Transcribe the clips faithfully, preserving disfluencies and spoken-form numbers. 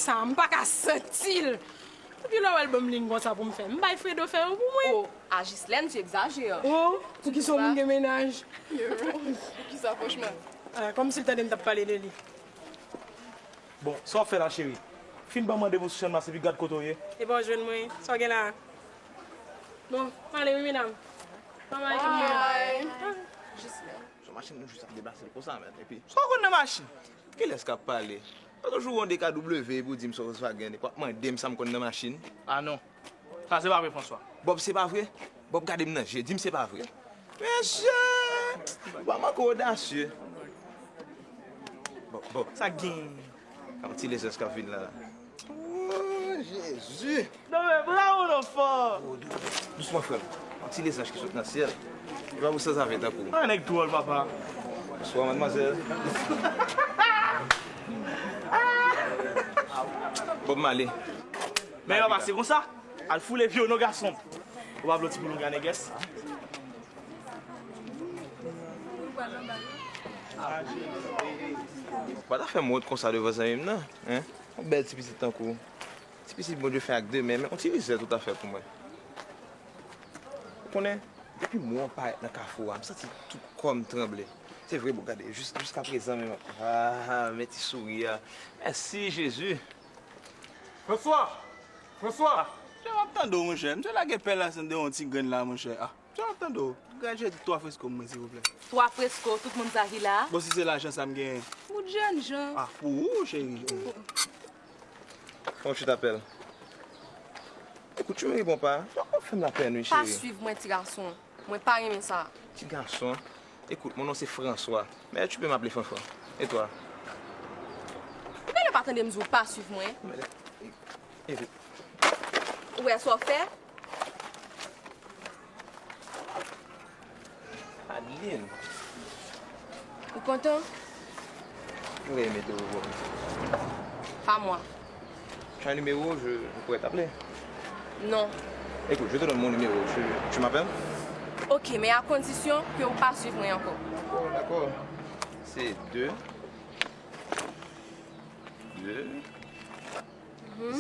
ta, m pa ka santi l. Depi lè w wè l ban m liy konsa pou m fè, m bay Fredo fè yo pou mwen. O, a Jislèn, tu exagères. O, poukisa w moun gen mennaj? Poukisa, franchman? Ah, kòmsi l tande m t ap pale de li. Bon, sa w ap fè la, cheri? Fin ban m randevou sou Channmas epi gad kote w ye. Epa w jwenn mwen, sa w gen la? Bon, m ale wi, medam. Bye bye tout moun. Bye. Jislèn. Son machin nou jis ap deplase l konsa, mèt. Epi, sa w konn nan machin? Kilès k ap pale? Lòt jou w yon D K W epi w di m se Volkswagen, epi w ap mande m sa m konn nan machin. Ah non. Sa se pa vre, François. Bob, se pa vre? Bob, gade m nan je, di m se pa vre. Mesye! Ou pa manke odasye. Bob, Bob. Sa k gen? Yon ti lezans k ap vin la. Oh, Jezi! Non, men bravo, non, fò! Oh, dou-, dousman, frè m. Yon ti lezans ki sot nan syèl. Li pa pou sanzave tankou w. Ah, nèg dwòl, papa. Bonswa, madmwazèl. Bob Marley. Men yo pase konsa. Al foule vye w non, gason. Ou pa vle yon ti boulonga nègès? Ou pa ta fè m wont konsa devan zanmi m nan, en? Yon bèl ti pitit tankou w. Ti pitit Bondye fè ak de men, men yon ti lizè tout afè pou mwen. Ou konnen, depi m wè w parèt nan kafou a, m santi tout kò m tranble. Se vre, bon, gade, jis, jiskaprezan menm, ah, men ti souri a. Mèsi, Jezi. François! François! Ah, m ap tande w, monchè. M te lage pèl la, se de yon ti grenn la, monchè. Ah. Jan ap tande w, gad jwèt twa fresko pou mwen, silvouplè. Twa fresko, tout moun sa ki la a? Bon, si se lajan sa m genyen. Bout jènjan. Ah, pou ou, cheri. Fè yon ti apèl. Ekout, tu me réponds pas. Ou ap fè m lapèn, wi, cheri. Pa swiv mwen, ti gason. Mwen pa renmen sa. Ti gason. Écoute, mon nom c'est François. Mais tu peux m'appeler Fanfan. Et toi? Ou genlè pa tande m di w pa swiv mwen. Men, e, e, ou wè sa w fè? Adeline. Ou kontan? Mwen renmen mete w bò. Pa mwa. Tu as un numéro, je, je pourrais t'appeler. Non. Écoute, je te donne mon numéro, tu, tu m'appelles? Ok, men a kondisyon ke ou pa swiv mwen ankò. D'accord, d'accord. C'est deux, deux,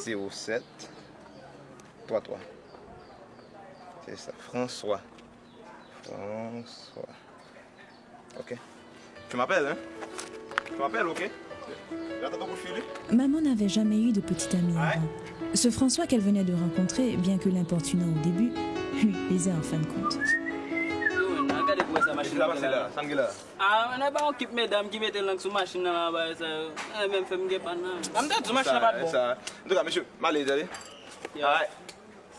zéro sept, trois trois. C'est ça, François. François. Ok. Tu m'appelles, hein? Tu m'appelles, ok? J'attends ton coup de fil, oui. Maman n'avait jamais eu de petit ami avant. Ce François qu'elle venait de rencontrer, bien que l'importunant au début, lui plaisait en fin de compte. Yo, nan gade pou wè sa machin nan la. Sa m gen la. Ah, nan ba yon kip medam ki mete lang sou machin nan la, bagay sa yo. Eh, menm fè m gen pa nan. An m te di machin nan pa t bon. Sa, sa. Antouka, mesye, m ale, tande. Alright.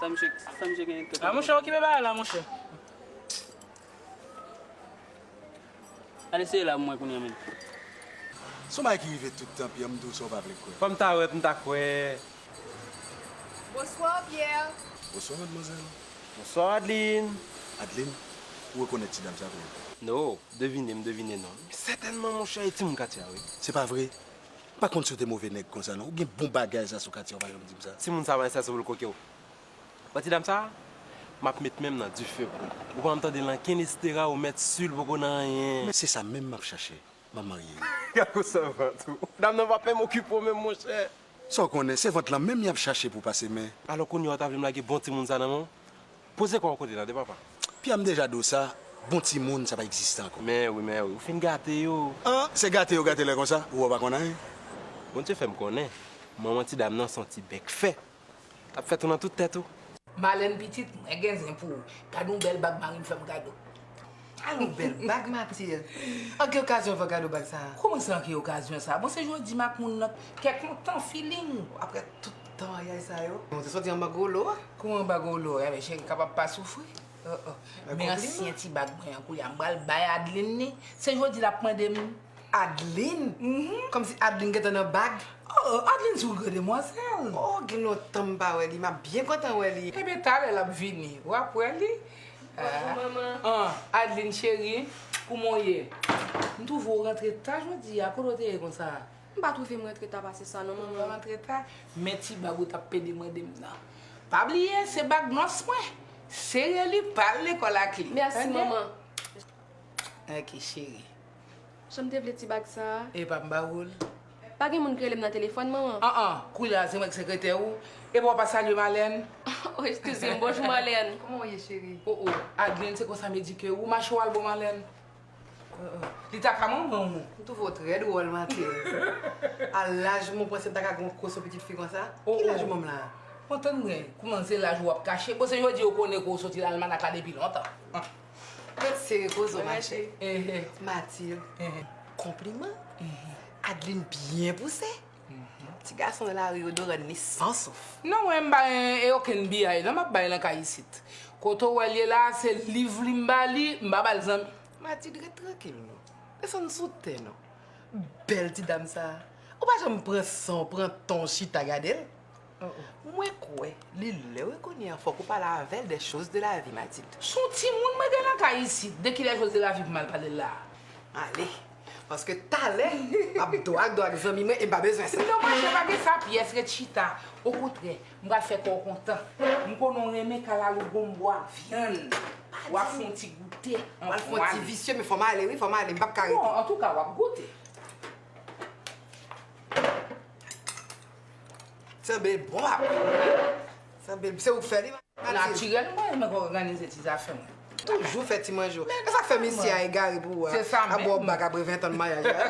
Sa misye, sa misye gen tèt. Ah, monchè, okipe bagay la, monchè. Al eseye la pou mwen kounye a menm. Se yon bagay ki rive tout tan, Pierre, m di w sa w pa vle kwè. Fò m ta wè pou m ta kwè. Bonswa, Pierre. Bonswa, madmwazèl. Bonswa, Adeline. Adeline, ou rekonèt ti dam sa tou? No, devine, m devine non. Sètènman, monchè, e timoun katye a, wi. Se pa vre? M pa konn si w te move nèg konsa, non. Ou gen bon bagay sa sou katye a, ou pa janm di m sa. Timoun sa, pa enstase pou l koke w. Wè ti dam sa a? M ap met men m nan dife pou li. Ou pa janm tande l ankenn estera, ou mèt si l poko nan anyen. Men se sa menm m ap chache. M ap marye. Gad kou sèvant ou. Dam nan p ap menm okipe w menm, monchè. Sa w konnen, sèvant lan menm y ap chache pou pase men. Alò kounye a ou ta vle m lage bon timoun sa nan men w? Poze kò w kote nan de papa. Pya m deja di w sa, bon timoun sa pa egziste ankò. Men wi, men wi, ou fin gate yo. An, se gate yo gate lè konsa, ou wè w pa konn anyen. Bondye fè m konnen, manman ti dam nan se yon ti bèk fè. T ap fè tou nan tout tèt ou. Malèn pitit, mwen gen zen pou ou. Gade yon bèl bag mari m fè m kado. Al yon bèl bag, Matilde. An ki okazyon fè w kado bag sa a? Kòman se an ki okazyon sa a? Bon, se jodi m ak moun nan, kè kontan, feeling. Apre tout tan maryaj sa yo. Bon, se soti anba gwo lo a. Kòman anba gwo lo? Enben, cheri, kapab pa soufri. Oh, oh. Men ansyen ti bag mwen an, kounye a, m pral bay Adeline li. Se jodi l ap mande m. Adeline? Mhm. Kòmsi Adeline gentan nan bag? Oh, Adeline se yon gran demwazèl. Oh, gen lontan m pa wè li, m ap byen kontan wè li. Ebyen, talè l ap vini, w ap wè li. Bonjou, manman. Ah, Adeline cheri, kouman w ye? M twouve w rantre ta jodi a, kote w te ye konsa? M pa twouve m rantre ta pase sa non, manman. Ou rantre ta? Men ti bag ou t ap pede mande m nan. Pa bliye, se bag nòs mwen. Sere li, pa al lekòl ak li. Mèsi, manman. Ok, cheri. Jan m te vle ti bag sa a. Epa m ba ou l. Pa gen moun k rele m nan telefòn, manman? An an, koulye a se mwen k sekretè ou. Epi w pa salye Malèn? Oh, eskize m, bonjou Malèn. Kòman w ye, cheri? Oh oh, Adeline, se konsa m edike ou, mache w al bon Malèn. Li ta ka manman w. M twouve w trè dwòl, Matilde. A laj mwen, w panse m ta ka gen yon koson pitit fi konsa? Ki laj manman m la? Mwen tann mwen, kouman se laj ou ap kache? Bon, se jodi yo konnen ke w soti nan almanak la depi lontan. Mèt sere koze w, machè. Matilde, konpliman. Adeline byen pouse. Ti gason nan lari yo dorann li san souf. Non, mwen m pa gen okenn biyay non m ap bay nan kay isit. Kote w wè l ye la, se liv li m ba li, m pa ba l zanmi. Matilde, ret trankil non. Desann sou tè non. Bèl ti dam sa. Ou pa janm pran san w, pran tan w chita gade l. Mwen kwè li lè wi kounye a fòk ou pale avè l des choses de la vie, Matilde. Se yon timoun mwen gen nan kay isit, de ki les choses de la vie pou m al pale l la a? Ale. Paske talè, m ap dwag dwag zanmi mwen e m pa bezwen sa. Non, mwen pa gen sa pyès, ret chita. Okontrè, m pral fè kò w kontan. M konnen w renmen kalalou gonbo ak vyann. W ap fè yon ti goute. W al fè yon ti visye, men fò m ale wi, fò m ale, m p ap ka rete. Bon, antouka, w ap goute. Sanble bon ap. Sanble se ou k fè li, Matilde. Natirèlman, mwen k òganize ti zafè mwen. Toujou fè ti manje w. E sa k fè misye a egare pou ou a? Se sa menm. Ap bò w bak apre ven tan maryaj la.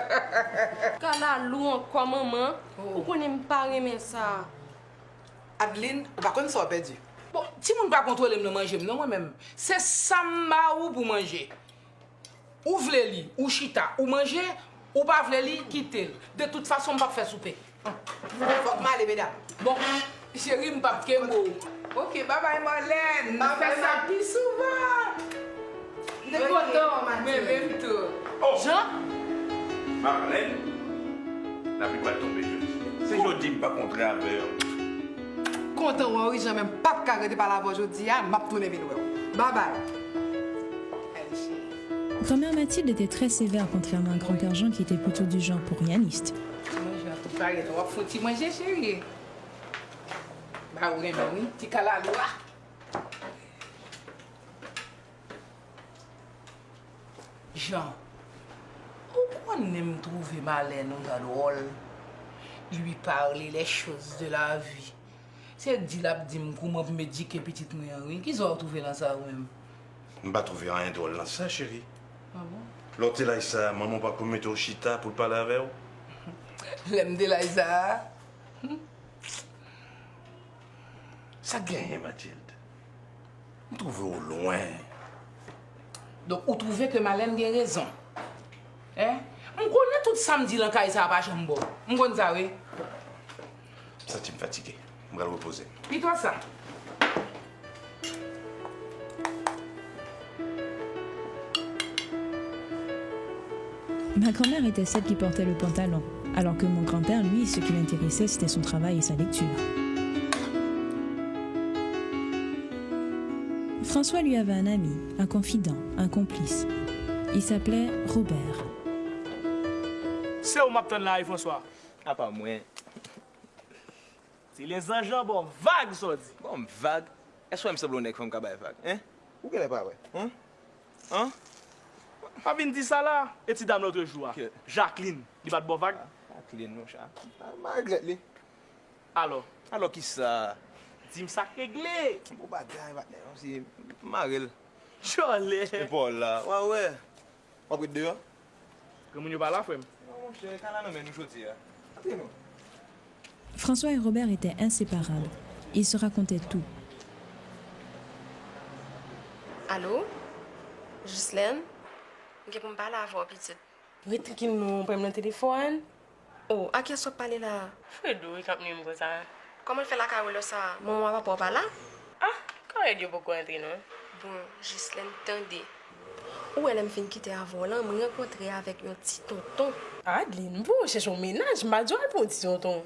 Kalalou ankò, manman. Ou konnen m pa renmen sa. Adeline, ou pa konn sa w pèdi. Bon, timoun pa kontwole m nan manje m non mwen menm. Se sa m ba ou pou manje. Ou vle li, ou chita, ou manje, ou pa vle li, kite l. De tout fason, m p ap fè soupe. Fòk m ale, medam. Bon, cheri, m p ap kenbe w. Ok, babay, Marlène. N ap fè sa pi souvan. M te kontan w, Matilde. Mwen menm tou. Oh! Jean? Marlène, lapli pral tonbe jodi. Se jodi m pa kontre avè w. Kontan wè w wi, Jean, men m p ap ka rete pale avè w jodi a, m ap tounen vin wè w. Babay. Grand-mère Mathilde était très sévère, contrairement à grand-père Jean qui était plutôt du genre pour rien. Manje a tou pare la, w ap fouti manje, cheri. Ba ou renmen wi, ti kalalou a. Jean, ou konnen m twouve Marlène yon jan dwòl. Lui parler les choses de la vie. Se di l ap di m kouman pou m edike pitit mwen an wi. Kisa w twouve nan sa ou menm? M pa twouve anyen dwòl nan sa, cheri. Ah bon? Lè w te laj sa a, manman w pa ko mete w chita pou l pale avè w? Lè m te laj sa a? Sa k genyen, Matilde? M twouve w lwen. Donk, ou twouve ke Malèn gen rezon? Hein? M konnen tout sa m di lan kay sa a pa janm bon. M konn sa, wi. M santi m fatige. M pral repoze m. Pito sa. Ma grand-mère était celle qui portait le pantalon, alors que mon grand-père, lui, ce qui l'intéressait, c'était son travail et sa lecture. François, lui, avait un ami, un confident, un complice. Il s'appelait Robert. Se ou m ap tann la wi, François. Apa mwen. Se lezanj lan ba w vag, sa w di. Ba m vag? Èske w wè m sanble yon nèg fanm ka bay vag, en? Ou genlè pa wè. An? An? Pa vin di sa la. E ti dam lòtrejou a, Jacqueline, li pa t ba w vag? Ah, Jacqueline, monchè. Ah, m a regrèt li. Alò? Alò kisa? Di m sa k regle. Bon bagay, patnè, si m mare l. Djòlè. Epa w la, w a wè. W ap ret deyò? Granmoun yo pa la, frè m. Non, monchè, ka la nan men nou jodi a. Antre non. François et Robert étaient inséparables. Ils se racontaient tout. Alo? Jislèn? M gen pou m pale avè w, pitit. Ret trankil non, pran m nan telefòn. Oh, a kiyès w ap pale la a? Fredo wi k ap nwi m konsa. Kòman l fè lakay ou lè sa a? Manman w ak papa w pa la? Ah, kòrèd yo poko antre non. Bon, Jislèn, tande. Ou wè lè m fin kite avè w lan, m rankontre avèk yon ti tonton. Adeline, m pou w chèche yon mennaj, m pa di w al pou yon ti tonton.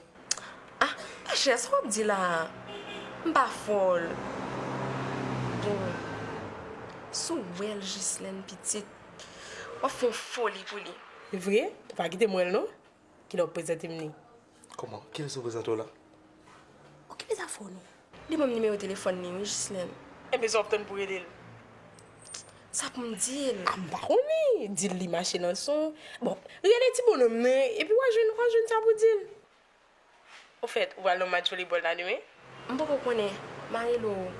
Ah, machè, sa w ap di la a? M pa fòl. Bon, si w wè l, Jislèn, pitit, w ap fè yon foli pou li. Vre? Ou pa kite m wè l non. Kilè w prezante m li? Kòman? Kilès ou prezante w la? Okipe zafè w non. Li ban m nimewo telefòn li wi, Jislèn. Enben sa w ap tann pou rele l? Sa pou m di l? A, m pa konnen. Di l li mache nan son. Bon, rele ti bonòm nan, epi w a jwenn, w a jwenn sa pou di l. Ofèt, ou pral nan match volebòl la demen? M poko konnen. M a rele w.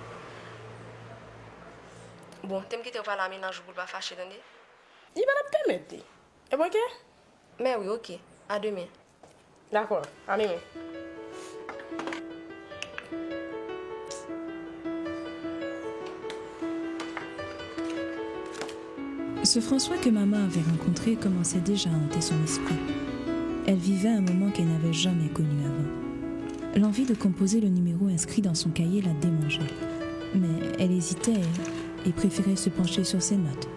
Bon, te m kite w pale a mennaj ou pou l pa fache, tande? Li pa t ap pèmèt li. E bòkè? Mè wi, oke. A demen. Dakò, a demen. Ce François que maman avait rencontré commençait déjà à hanter son esprit. Elle vivait un moment qu'elle n'avait jamais connu avant. L'envie de composer le numéro inscrit dans son cahier la démangeait. Mais elle hésitait et préférait se pencher sur ses notes.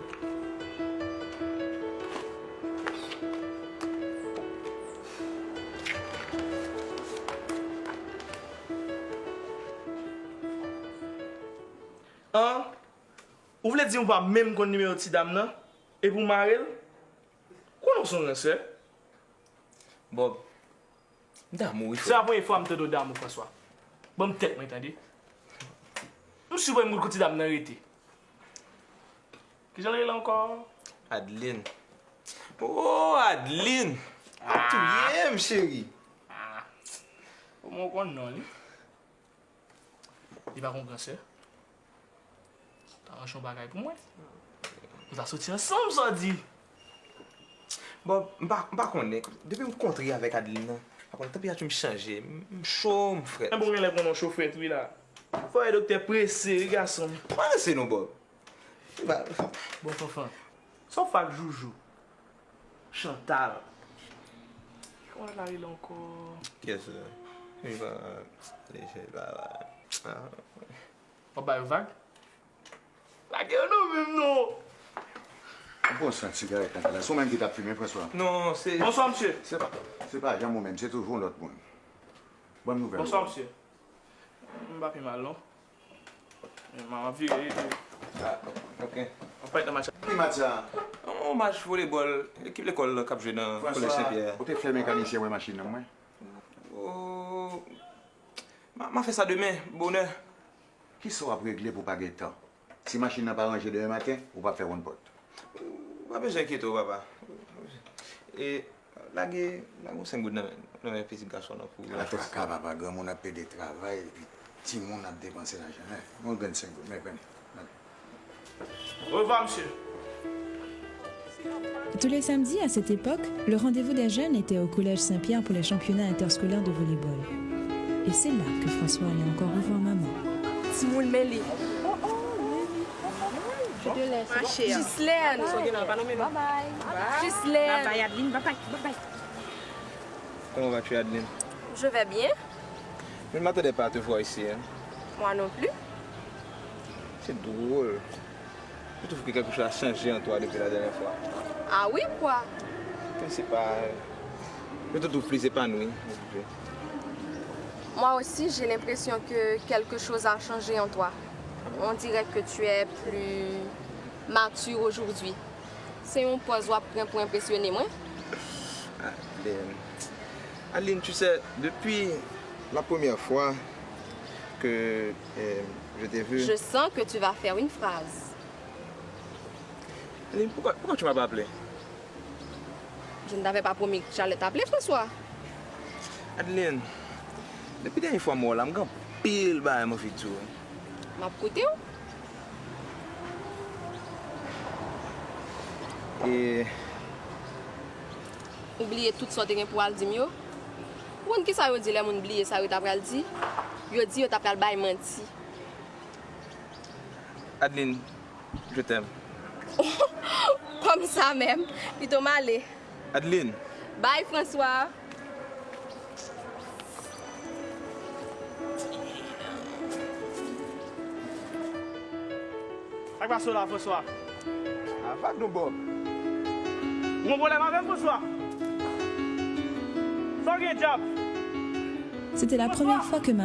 An, ou vle di ou pa menm konn nimewo ti dam nan, epi w mare l? Konnen w se yon ransè. Bob, m damou wi Se pa frè. Premye fwa m tande w damou François. Ban m tèt mwen tande. M si w pa menm kote ti dam nan rete. Kijan l rele ankò? Adeline. Oh Adeline. W ap touye m cheri. Omwen w konn non li. Li pa konn fransè. Ta ranje yon bagay pou mwen. Nou ta soti ansanm sa w di. Bon, m pa, m pa konnen. Depi m kontre avèk Adeline nan, pa konnen tanpeyati m chanje. M, m cho, m frèt. Enben w genlè konnen w cho frèt wi la. Fò wè doktè prese wi gason m. Panse non Bob. Li pa Bon Fanfan, sa w fè ak Joujou? Chantal. Kòman l ta rele ankò? Kiyès sa? Li pa leje, li pa. W ap ba yo vag? Lage yo non menm non! Ou pran san sigarèt nan kay la. Se ou menm ki t ap fimen, François? Non, se. Bonswa msye. Se pa, se pa janm ou menm, se toujou yon lòt moun. Ban m nouvèl ou. Bonswa msye. M pa pi mal non. M ap vire. Ah, ok. Ap pale nan match. Ki match sa? Yon match volebòl, ekip lekòl k ap jwe nan Kolèj Sen Pyè. Ou te fè mekanisyen wè machin nan mwen? Oh, m a, m a fè sa demen, bonè. Kisa w ap regle pou w pa gen tan? Si machin nan pa ranje demen maten, ou p ap fè wonn pòt. Ou pa bezwen enkyete w, papa. E lage, lage yon senk goud nan men, nan men pitit gason an pou. Ala traka papa, granmoun ap pede travay epi timoun ap depanse lajan. Yon grenn senk goud, men pran. Orevwa msye. Tous les samedis à cette époque, le rendez-vous des jeunes était au collège Saint-Pierre pour les championnats interscolaires de volleyball. Et c'est là que François allait encore revoir maman. Timoun men li. Je te laisse. Gislaine. Bye bye. Gislaine. Bye bye Adeline, bye bye. Bye bye. Comment vas-tu, Adeline? Je vais bien. Je ne m'attendais pas à te voir ici, hein. Moi non plus. C'est drôle. Je trouve que quelque chose a changé en toi depuis la dernière fois. Ah oui, quoi? Je sais pas. Je te trouve plus épanoui. Moi aussi, j'ai l'impression que quelque chose a changé en toi. On dirait que tu es plus mature aujourd'hui. C'est un poids w ap pran pour impressionner moi. Adeline. Adeline, tu sais, depuis la première fois que euh, je t'ai vu. Je sens que tu vas faire une phrase. Adeline, pourquoi, pourquoi tu m'as pas appelé? Je ne t'avais pas promis que j'allais t'appeler, François. Adeline, depi dènye fwa m wè w la, m gen anpil bagay m anvi di w. M ap koute w. E Ou bliye tout sa w te gen pou w al di m yo? Ou konn kisa yo di lè moun bliye sa yo ta pral di? Yo di yo ta pral bay manti. Adeline, je t'aime. Kòm sa menm, pito m ale. Adeline. Bye, François. Sa k pase w la, François? Avak nou, Bob. Ou gen pwoblèm avè m, François? Sa w gen, dyab? C'était la première fois que maman